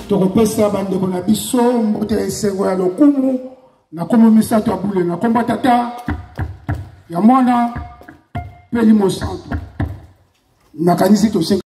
Tokopesa bandeko na biso mbote ya esengo ya lokumu na nkombo misato ya bule, na nkombo ya Tata, ya Mwana mpe Elimo Santu. Nakanisi tosenga.